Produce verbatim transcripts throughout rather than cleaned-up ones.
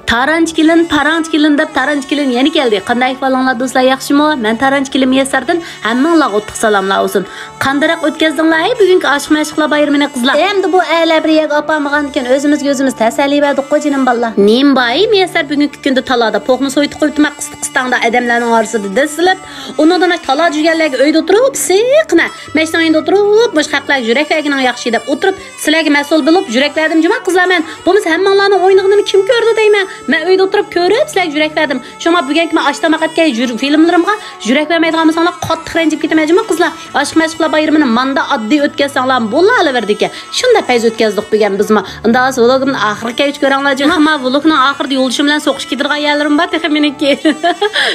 تارانچى كېلىن، پاراڭچى كېلىن دەپ تارانچى كېلىن يەنە كەلدى. قانداق ئەھۋالىڭلار دوستلار، ياخشىمۇ؟ مەن تارانچى كېلىن مىيەسەردىن ھەممىڭلارغا ئوتلۇق سالاملار بولسۇن. قانداقراق ئۆتكەزدىڭلار ھەي بۈگۈنكى ئاشىق مەشۇقلار بايرىمىنى قىزلار؟ ئەمدى بۇ ئەرلەر بىر يەرگە ئاپارمىغاندىكىن ئۆزىمىزگە ئۆزىمىز تەسەللى بەردۇققۇ جېنىم بالىلار. نېمە بار ھەي مىيەسەر بۈگۈنكى كۈندە تالادا پوقنى سويۇتۇپ قويۇپتىما قىستىق قىستاڭدا ئادەملەرنىڭ ئارىسىدا دەسسىلىپ، ئۇنىڭدىن تالا جۈگەنلەرگە ئۆيدە ئولتۇرۇپ سىقنە مەشنىڭ يېنىدا ئولتۇرۇپ مۇشۇ خەقلەرگە يۈرەك بەرگىنىڭ ياخشى دەپ ئولتۇرۇپ سىلەرگە مەسئۇل بولۇپ يۈرەك بەردىم جۇما قىزلار مەن. بولمىسا ھەممىڭلارنىڭ ئوينىغىنىنى كىم كۆردى دەيمەن. مەن ئۆيدە ئولتۇرۇپ كۆرۈپ سىلەرگە يۈرەك بەردىم. شۇڭا بۈگۈنكى مەن ئاش تاماق ئەتكەن يۈر-، فىلىملىرىمغا يۈرەك بەرمەيدىغان بولساڭلار قاتتىق رەنجىپ كېتىمەن جۇما قىزلار. ئاشىق مەشۇقلار بايرىمىنى ماندا ئاددىي ئۆتكەزسەڭلار بولۇۋېرىدىكەن. شۇنداق پەيز ئۆتكەزدۇق بۈگۈن بىزمۇ. ئۇنداق بولسا ۋلوگىمنى ئاخىرغىچە كۆرۈڭلار جۇما. ئەمما ۋلوگنىڭ ئاخىرىدا يولدىشىم بىلەن سوقۇشۇپ كېتىدىغان يەرلىرىم بار تېخى مېنىڭكى.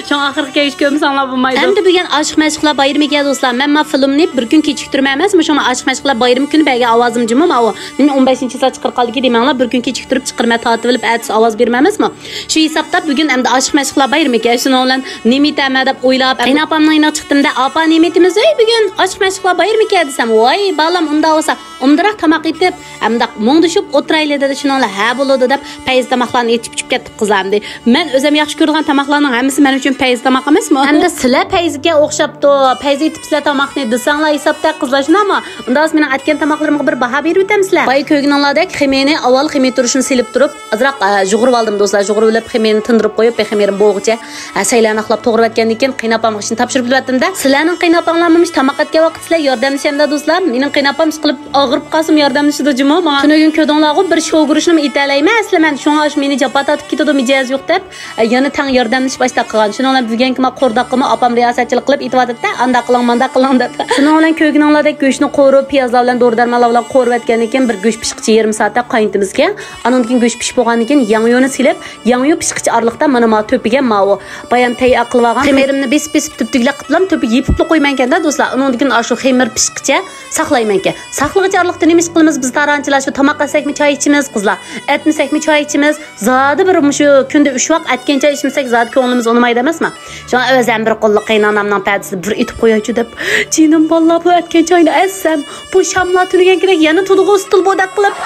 شۇڭا ئاخىرغىچە كۆرمىسەڭلار بولمايدۇ. ئەمدى بۈگۈن ئاشىق مەشۇقلار بايرىمى ئىكەن دوستلار. مەن ما فىلىمنى بىر كۈن كېچىكتۈرمەيمەن ئەمەسمۇ؟ شۇڭا ئاشىق مەشۇقلار بايرىمى كۈنى بەرگەن ئاۋازىم جۇمۇ ماۋۇ. نېمە ئون بەشىنچى يىلدا چىقىرىپ قالدىكى دېمەڭلار، بىر كۈن كېچىكتۈرۈپ چىقىرىمەن تارتىۋېلىپ ئەتىسى ئاۋاز بېرىمەن ئەمەسمۇ؟ شۇ ھېسابتا بۈگۈن ئەمدى ئاشىق مەشۇقلار بايرىمى ئىكەن، شۇنىڭ بىلەن نېمە ئېيتەرمەن دەپ ئويلاپ، قېيىنئاپامنىڭ يېنىغا چىقتىم-دە، ئاپا نېمە ئېيتىمىز ئەي بۈگۈن ئاشىق مەشۇقلار بايرىمى ئىكەن دېسەم، ۋاي بالام ئۇنداق بولسا ئومدىراق تاماق ئېتىپ، ئەمداق مۇڭدىشىپ ئولتۇرايلى دېدى، شۇنىڭ بىلەن ھە بولىدۇ دەپ پەيزى تاماقلارنى ئېتىپ ئىچىپ كەتتۇق قىزلار ئەمدى. مەن ئۆزۈم ياخشى كۆرىدىغان تاماقلارنىڭ ھەممىسى مەن ئۈچۈن پەيزى تاماق ئەمەسمۇ؟ ئەمدى سىلەر پەيزىگە ئوخشاپتۇ، پەيزى ئېتىپسىلەر تاماقنى دېسەڭلار ھېسابتا قىزلار شۇنداقمۇ؟ ئۇنداق بولسا مېنىڭ ئەتكەن تاماقلىرىمغا بىر باھا بېرىۋېتەمسىلەر؟ بايا كۆرگىنىڭلاردەك خېمىرنى ئاۋۋال خېمىر تۇرۇشىنى سېلىپ تۇرۇپ، ئازراق، ئە، يۇغۇرۇۋالدىم دوستلار. يۇغۇرۇۋېلىپ خېمىرنى تىندۇرۇپ قويۇپ، بىر خېمىرىم بولغۇچە، ئە، سەيلەناقلاپ توغرىۋەتكەندىن كېيىن قېيىنئاپامغا ئىشنى تاپشۇرۇپ بېرىۋەتتىم-دە. سىلەرنىڭ قېيىنئاپاڭلارمۇ مۇشۇ تاماق ئەتكەن ۋاقىتتا سىلەر ياردەملىشەمدە دوستلار؟ مېنىڭ قېيىنئاپام ئىشقىلىپ ئاغرىپ قالسىمۇ ياردەملىشىدۇ جۇمۇ ماڭا. تۈنۈگۈن كۆردۈڭلارغۇ، بىر شوگۇرۇچنىمۇ ئېتەلەيمەن ئەسلى مەن. شۇڭا ئاشۇ مېنى جاپا تارتىپ كېتىدۇ، مىجەزى يوق دەپ، ئە، يەنە تەڭ ياردەملىشىپ ئاشتاق قىلغان. شۇنىڭ بىلەن بۈگۈنكى ما قورداققىمۇ ئاپام رىياسەتچىلىك قىلىپ ئېتىۋاتىدۇ-دە، ئانداق قىلىڭ، مانداق قىلىڭ دەپ. شۇنىڭ بىلەن كۆرگىنىڭلاردەك گۆشنى قورۇپ، پىيازلار بىلەن دورا-دەرمانلار بىلەن قورۇۋەتكەندىن كېيىن بىر گۆش پىشقىچە يېرىم سائەتتە قاينىتىمىزكەن. ئانىڭدىن كېيىن گۆش پىشىپ بولغاندىن كېيىن ياڭيۇنى سېلىپ، ياڭيۇ پىشقىچە ئارىلىقتا مانا ما تۆپىگە ماۋۇ بايام تەييار قىلىۋالغان خېمىرىمنى بېسىپ-بېسىپ تۈپتۈگىلەپ قىپلام تۆپىگە يېپىپلا قويمەنكەن-دە دوستلار. ئۇنىڭدىن كېيىن ئاشۇ خېمىر پىشقىچە ساقلايمەنكەن. ساقلىغۇچە ئارىلىقتا نېمە ئىش قىلىمىز؟ بىز تارانچىلار شۇ تاماق ئەتسەكمۇ چاي ئىچىمىز، قىزلار. ئەتمىسەكمۇ چاي ئىچىمىز. زادى بىر مۇشۇ كۈندە ئۈچ ۋاق ئەتكەن چاي ئىچمىسەك زادى كۆڭلىمىز ئۇنىمايدۇ ئەمەسمۇ؟ شۇڭا ئۆزەم بىر قوللۇق قېيىنئانامنىڭ پەدىسىدە بىر ئېتىپ قويايچۇ دەپ. جېنىم باللا، بۇ ئەتكەن چاينى ئەتسەم، بۇ شاملار تۈنىگەنكىدەك يەنە تۇدىغۇ ئۈستىلى بودەك قىلىپ.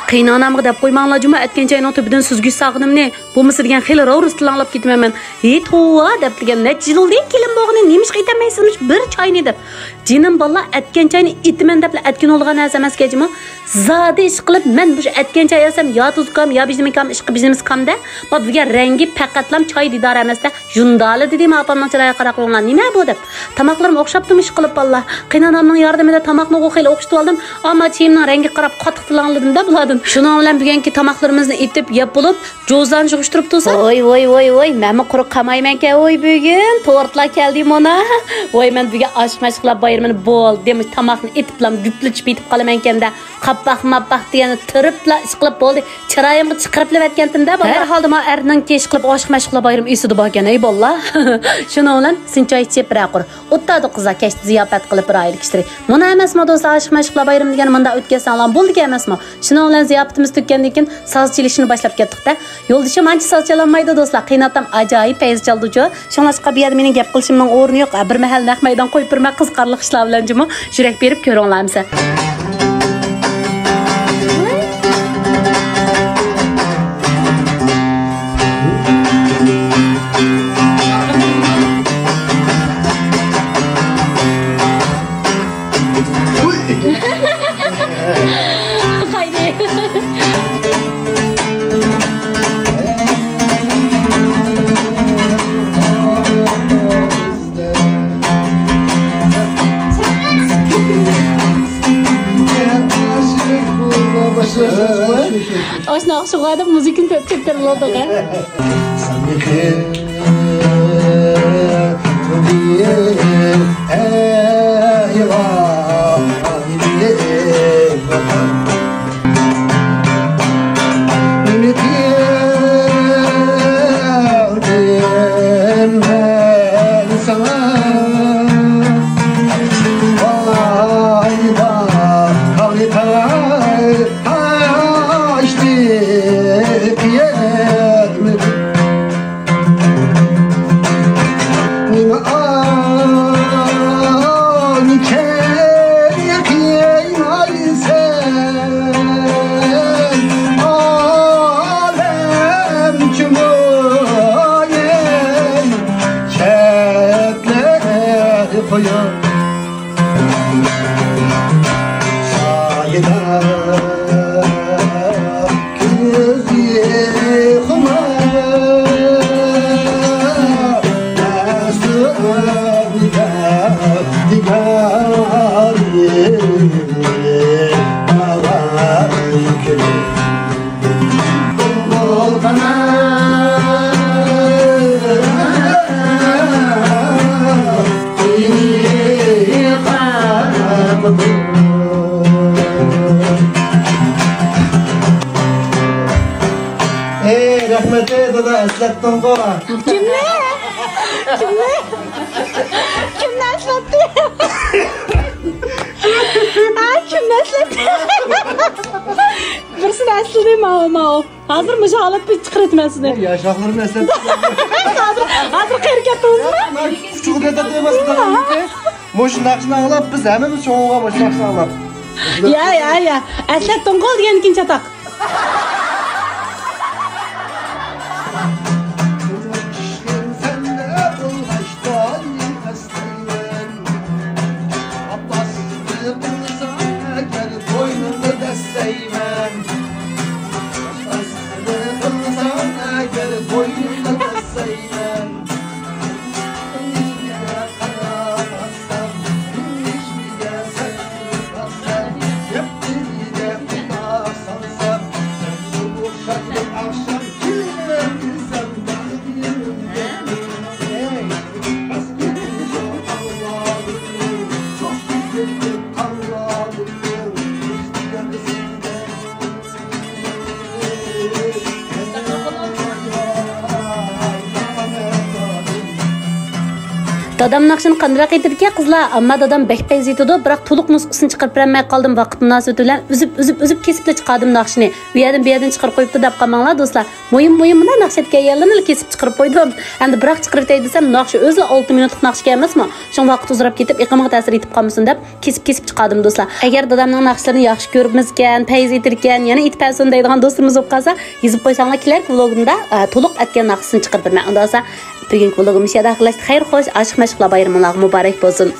قېيىنئانامغا دەپ قويماڭلار جۇما، ئەتكەن چاينىڭ تۈپىدىن سۈزگۈچ سالغىنىمنى. بولمىسا دېگەن خېلى راۋرۇس تىللاڭلاپ كېتىمەن مەن. ھېيت توۋا دەپ دېگەن، نەچچە يىل بولدى كېلىن بولغىنى، نېمىشقا ئېتەلمەيسىز مۇشۇ بىر چاينى دەپ. جېنىم باللا، ئەتكەن چاينى ئېتىمەن دەپلا ئەتكىنى بولغان نەرسە ئەمەسكەن جۇما. زادى ئىشقىلىپ مەن مۇشۇ ئەتكەن چاي ئەتسەم يا تۇزكام يا بىزنىمكام ئىشقا بىزنىمىسكامدە. ما بۈگۈن رەڭگى پەقەتلام چاي دىدارى ئەمەستە. يۇندالى دېدى ما ئاپامنىڭ چىرايىغا قاراپ قويۇڭلار، نېمە بۇ دەپ. تاماقلىرىم ئوخشاپتىمۇ ئىشقىلىپ باللا. قېيىنئانامنىڭ ياردىمىدە تاماقنىغۇ خېلى ئوخشىتىۋالدىم. ئەمما چېيىمنىڭ رەڭگىگە قاراپ قاتتىق تىللاڭلىدىم-دە بۇلاردىن. شۇنىڭ بىلەن بۈگۈنكى تاماقلىرىمىزنى ئېتىپ يەپ بولۇپ، جوزان يىغىشتۇرۇپ تۇرسام. ۋوي، ۋوي، ۋوي، ۋوي، مەنمۇ قۇرۇق قالمايمەنكەن، ۋوي، بۈگۈن تورتلار كەلدى مانا. ۋوي، مەن بۈگۈن ئاشىق مەشۇقلار بايرىمىنى بولدى، مۇشۇ تاماقنى ئېتىپلام گۈپلىتىشىپ يېتىپ قالىمەنكەن-دە. قاپاق ماپاق دېگەننى تىرىپلا ئىشقىلىپ بولدى. چىرايىمغا چىقىرىپلا ئەتكەنتىم-دە، باللا. ھەر ھالدا ما ئەرنىڭكى ئىشقىلىپ ئاشىق مەشۇقلار بايرىمى ئېسىدە باركەن، ئەي باللا. شۇنىڭ بىلەن سىن چاي ئىچىپ بىرەر قۇر. ئوتتادۇ قىزلار كەچتە زىياپەت قىلىپ بىر ئائىلە كىشىلىرى. مانا ئەمەسمۇ دوستلار، ئاشىق مەشۇقلار بايرىمى دېگەن مۇنداق ئۆتكەزسەڭلار بولدىكەن ئەمەسمۇ؟ شۇنىڭ بىلەن زىياپىتىمىز تۈگىگەندىن كېيىن ساز چېلىشنى باشلاپ كەتتۇق-دە. يولدىشىم ئانچە ساز چالالمايدۇ دوستلار. قېيىنئاتام ئاجايىپ پەيزى چالىدۇچۇ. شۇڭلاشقا بۇ يەردە مېنىڭ گەپ قىلىشىمنىڭ ئورنى يوق. بىر مەھەل نەق مەيدان قويۇپ بېرىمەن قىزىقارلىق ئىشلار بىلەن جۇمۇ. يۈرەك بېرىپ كۆرۈڭلار ئەمىسە. ئاشۇنداق ئوخشىغان دەپ مۇزىكىنى تۆت چەكتۈرۈپ بولدۇق ھە. ئەي، رەھمەت، ئەي، دادا، ئەسلەتتىڭغۇ؟ كىمنى؟ كىمنى؟ كىمنى ئەسلەتتى؟ ھە، كىمنى ئەسلەتتى؟ بىرسىنى ئەسلىدى، ماۋۇ، ماۋۇ. ھازىر مۇشۇ ھالەتتە چىقىرىۋېتىمەن سىزنى. ياشاقلىرىمنى ئەسلەپ. ھازىر، ھازىر قېرىپ كەتتىڭىزمۇ؟ قۇچىقىدا تېتىۋاتقان. مۇشۇ ناخشىنى ئاڭلاپ، بىز ھەممىمىز چوڭىغا مۇشۇ ناخشىنى ئاڭلاپ. يا، يا، يا. ئەسلەتتىڭغۇ دېگەندىن كېيىن چاتاق. دادام ناخشىنى قاندىراق ئېيتىدىكەن قىزلار، ئەمما دادام بەك پەيز ئېيتىدۇ، بىراق تولۇق نۇسخىسىنى چىقىرىپ بېرەلمەي قالدىم، ۋاقىت مۇناسىۋىتى بىلەن ئۈزۈپ، ئۈزۈپ، ئۈزۈپ كېسىپلا چىقاردىم ناخشىنى. ئۇ يەردىن بۇ يەردىن چىقىرىپ قويۇپتۇ دەپ قالماڭلار دوستلار. مۇھىم، مۇھىم مۇنداق ناخشا ئېيتكەن يەرلىرىنىلا كېسىپ چىقىرىپ قويدۇم. ئەمدى بىراق چىقىرىۋېتەي دېسەم، ناخشا ئۆزىلا ئالتە مىنۇتلۇق ناخشا ئىكەن ئەمەسمۇ؟ شۇڭا ۋاقىت ئۇزىراپ كېتىپ، ئېقىمىغا تەسىر يېتىپ قالمىسۇن دەپ كېسىپ، كېسىپ چىقاردىم دوستلار. ئەگەر دادامنىڭ ناخشىلىرىنى ياخشى كۆرىمىزكەن، پەيز ئېيتىدىكەن، يەنە ئېيتىپ بەرسۇن دەيدىغان دوستلىرىمىز بولۇپ قالسا، يېزىپ قويساڭلار، كېلەركى ۋلوگۇمدا، ئە، تولۇق ئەتكەن ناخشىسىنى چىقىرىپ بېرىمەن. ئۇنداق بولسا، بۈگۈنكى ۋلوگىمىز شۇ يەردە ئاخىرلاشتى. خەير خوش، ئاشىق مەشۇقلار بايرىمىڭلارغا مۇبارەك بولسۇن.